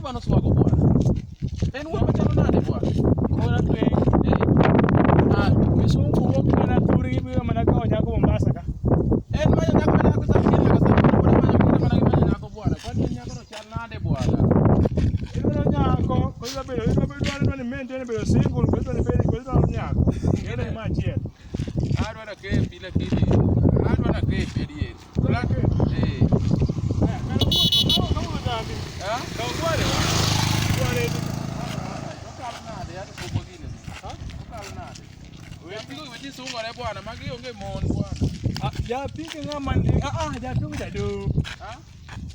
mano swago bwana. En wuoth machalo nade bwana? Koro piny. Eh. Ah, Kisungu wuok mana thurgi biro mana kawo nyako Mombasa ka. En manyo nyako ma nyako sa kila nyaka sa pod manyo kinde mana gi manyo nyako bwana. Kwani en nyako no chal nade bwana? Idwaro nyako, koro idwa bedo, idwa bedo, idwaro ni maintain bedo single, koro idwa ni bedo, koro idwaro nyako. Ng'e ni ma achiel. Adwaro kepi lakini adwaro kepi adier. Idwaro kepi? Eh. Aya, kar wuotho, kaw kaw dhambi. Ha? Kaw gware wa. Gware ni. Okalo nade yaani pok gini. Ha? Okalo nade? Japiko weche sungore bwana, magi onge mon bwana. Ah, japiko ng'ama ni, ah ah, japiko jadu. Ha?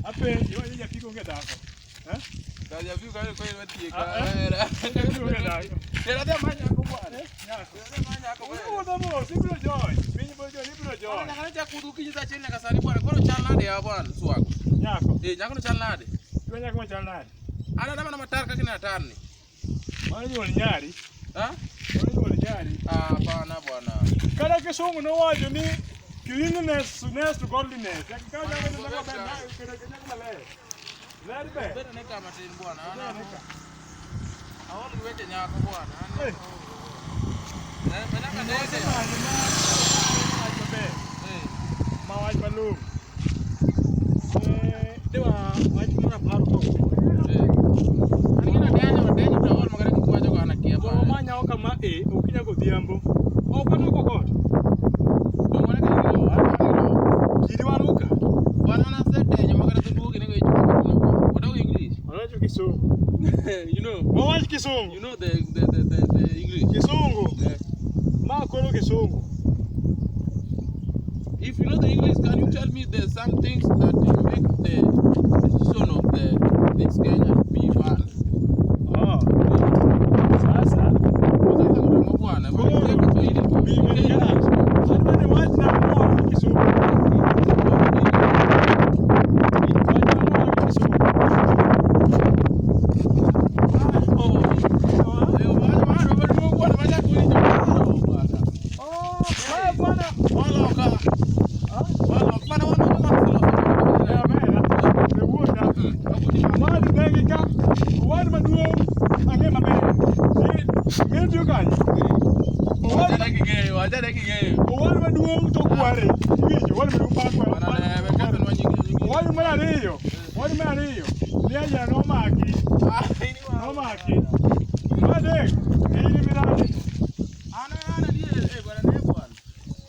Apenji, iwacho ni japiko onge dhako. Eh? Ka japiko ka ko iwe tieka. Ah, eh. Japiko onge dhako. Tera dhi amany nyako bwana. Nyako. Tera dhi amany nyako bwana. Iwuotho mos, ibiro joy. Piny biro joy, ibiro Bwana joy. nyaka ne chak wuoth gokinyi saa achiel nyaka sani bwana. Koro chal nade ya bwana swago? Nyako. Eh, nyako no chal nade? Idwa nyako machal nade? An adwa mana matar kaka ineno atar ni. Mano nyuol nyari. Ha? Mano nyuol nyari. Ah, hapana bwana. Kata kisungu nowacho ni cleanliness next to godliness. Nyaka kaw nyako nyako maber, nyako nyako maler. Ler ber. Bed ane ka matin bwana. An Ber ane ka. aol gi weche nyako bwana. An Eh. Eh, ma nyaka nende. Wasemanyo ma wach maber, Eh. ma wach malong'o. Eh, dewa wach mar apar to. Eh. An gina denyo, denyo to aol makata gik miwacho go an akia Gomo bwana. ma nyawo kama e okinya godhiambo. Ok waduoko got. Donge waneno gi roho, an an gi roho. Kidi waruka. Bwana an asedenyo makata dholuo gini go ichuno bwana. Wadog English. Wawacho kisungu. You know, Wawach kisungu. you know the English. Kisungu. Eh. Ma koro kisungu. If you know the English, can you tell me there's some things that make the decision of the this Kenya to be bad? Oh. Sasa Sasa kuna bwana, Koro, bwana Kiswahili. mimi adwa ni wachna moa kisungu. Wachna moa kisungu. Oh, haya bwana. Ah, eh, amera. E wuoda. Owadu negi ka. Owadu maduong' ang'e maber. Ng'e tiyo kanye? Owadu owadu maduong' to kware. Iwinjo, owadu maduong' mar kware. Owadu mar ariyo. Owadu mar ariyo. Ni ajana nomaki. Nomaki. Mar adek. In miradi.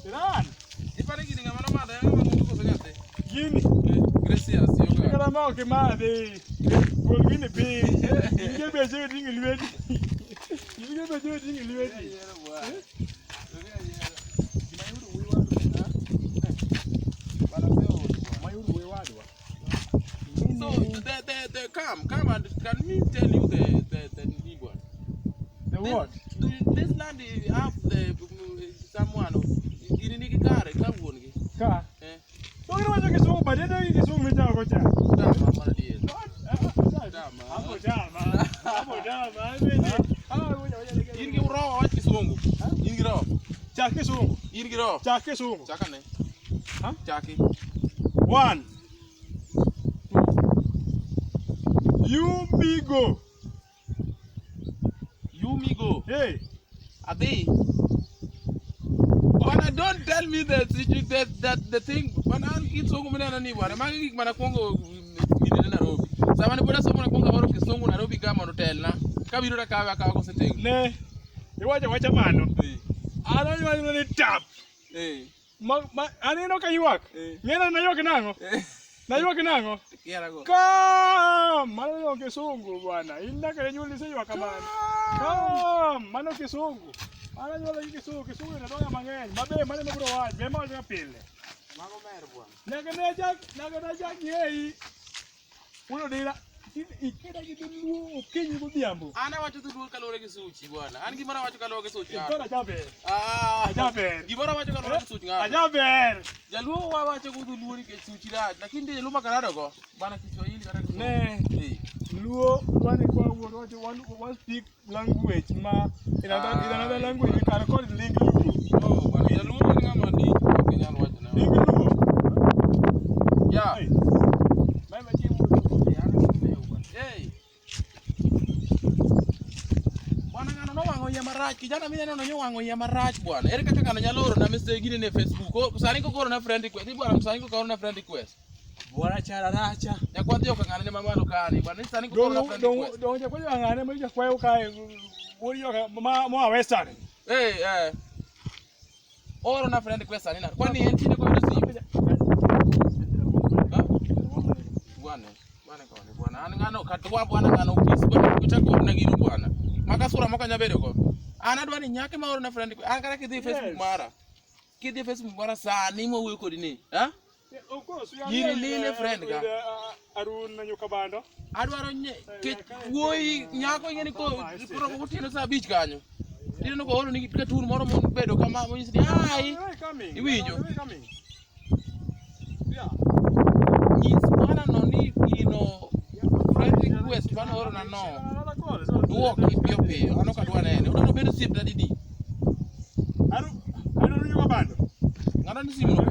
Iran. Gini. Kata ma ok imadhi. Gol gini piny. Inge beche oting'o e lweti. Inge beche oting'o e lweti. Mayudo wuoyi wadwa. So the come and can me tell you the new one. The what? This land have the someone gini nigi kare ka wuon gi. Ka. Eh. To giwacho kisungu but ento gi kisungu michako cha. Tama mar adier. Tama. Hapo tama. Hapo tama. Ah, ngoja ngoja. In gi roho wach kisungu. In gi roho. Chak kisungu. In gi roho. Chak kisungu. Chakane. Ha? Chaki. One. You me go. You me go. Hey. Adhi. Bwana don't tell me that that the thing bwana an kisungu mineno ni bwana magi gik mana kuongo ginene Nairobi. Sama ne pod asomo nakuongo amoro kisungu Nairobi ka mondo otelna. Kabiro takawe akawa kosetegno. Ne. Iwacho wacha mano. Eh. An anywacho ni tap. Eh. Ma, ma, aneno ka ywak. Eh. Ng'eno naywak nang'o? Eh. Naywak nang'o? Kiarago. Come! Mano yo kisungu bwana. In nyaka ne nyuoli iseywak kamano. Come! Mano kisungu. An anyuola gi kisungu. Kisungu ina dhoga mang'eny. Mabe mano ema biro wacho. Be ema wacho pile. Mago mer bwana. Nyaka ne achak, nyaka ne achak ng'eyi. Wuod Odila, ikeda gi dholuo okinyi godhiambo. An awacho dholuo kaluwore gi suchi bwana. An gimoro awacho kaluwore gi such ng'ato. Koro ajaber. Ah, Ajaber. Gimoro awacho kaluwore gi such ng'ato. Ajaber. Jaluo wawacho go dholuo nikech suchi rach, lakini nitie jaluo makarado go. Bana Kiswahili kata Kisungu. Ne. Eh. Luo dwani kwa wuod wacho one speak language ma in another language we can call it ling Luo. Oh, bwana jaluo en ng'ama dich ok inyal wacho ne. Ling Luo. Yeah. Hey. Mama chi wuod. Hey. marach, kijana mi neno nyo wang'o iya marach bwana. Ere kaka ng'ano nyalo oro na message gini ne Facebook? Oh, sani koko oro na friend request. Ni bwana sani koko oro na friend request. Bwana chara racha. Nyakwadhi ok ng'ane ne mamalo kani. Bwana ni sani koko oro na Dong friend dong request. dong jakwayo ng'ane ma jakwayo kae wuod joka ma moa Western. Eh eh. Oro na friend request sani na. Kwani en tinde koyudo simu? Ha? Bwana, bwana koni bwana. An ng'ano katwa bwana ng'ano kis bwana kuchako orna gino bwana. Maka sura moko nya bedo go. An adwa ni nyake ma orna friend request. An kata kidhi e Facebook Yes. mara. Kidhi e Facebook mara sani mawuoyo kodi ni. Ha? Yeah, of course, we are Gini here lile friend with, ga. Arun Nyukabando. Adwaro nye kech wuoyi nyako ing'e ni ko koro gotieno saa abich kanyo. Tineno ko oro ni katun moro mobedo kama monyisi ni ai. Where coming? Iwinjo? Where coming? Yeah. Nyis bwana no ni gino friend request mano oro na no. Another call. So, Duoki piyo piyo. An ok adwa nene. Odwaro bedo osiepna didi. Arun Nyukabando. Ng'ano ni simu no.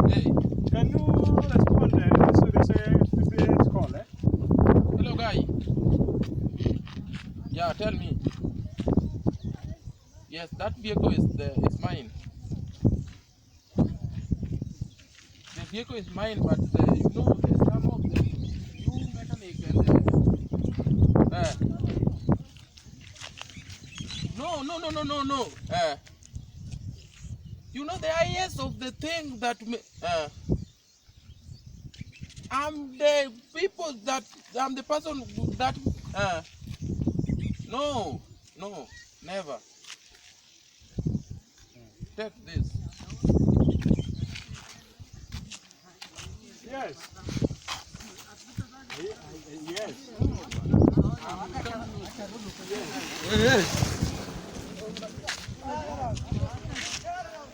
Hey. Can you respond to this call? Eh? Hello guy. Yeah, tell me. Yes, that vehicle is mine. The vehicle is mine, but you know there's some of the new mechanic and the, no no no no no no. You know the highest of the thing that I'm the people that I'm the person that no no never take this. Yes. Yes. Yes.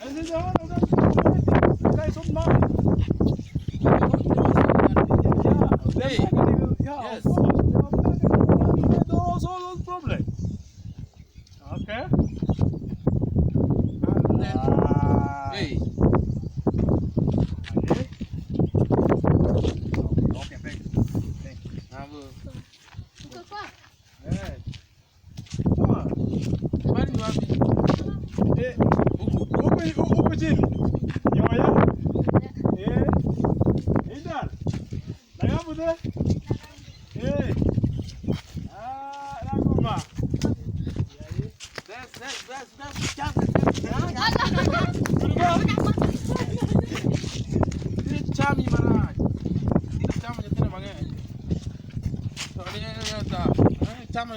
And then the other guys on mine. Yeah. Hey. Yeah, Yes. of course. Those all those problems. Okay. And then, Ah. hey, Okay. Okay, thank you. Thank you. Bravo. Eh. Poa. Nyumbani ni wapi? Eh, Huku. huku huku chini. Nyoya. Eh. Idar. Nagabude. Eh. Ah, naguma. Des, des, des, des, chap, chap. Tinde chami marach. Tinde chamo nyithindo mang'eny. To ni ta. Chamo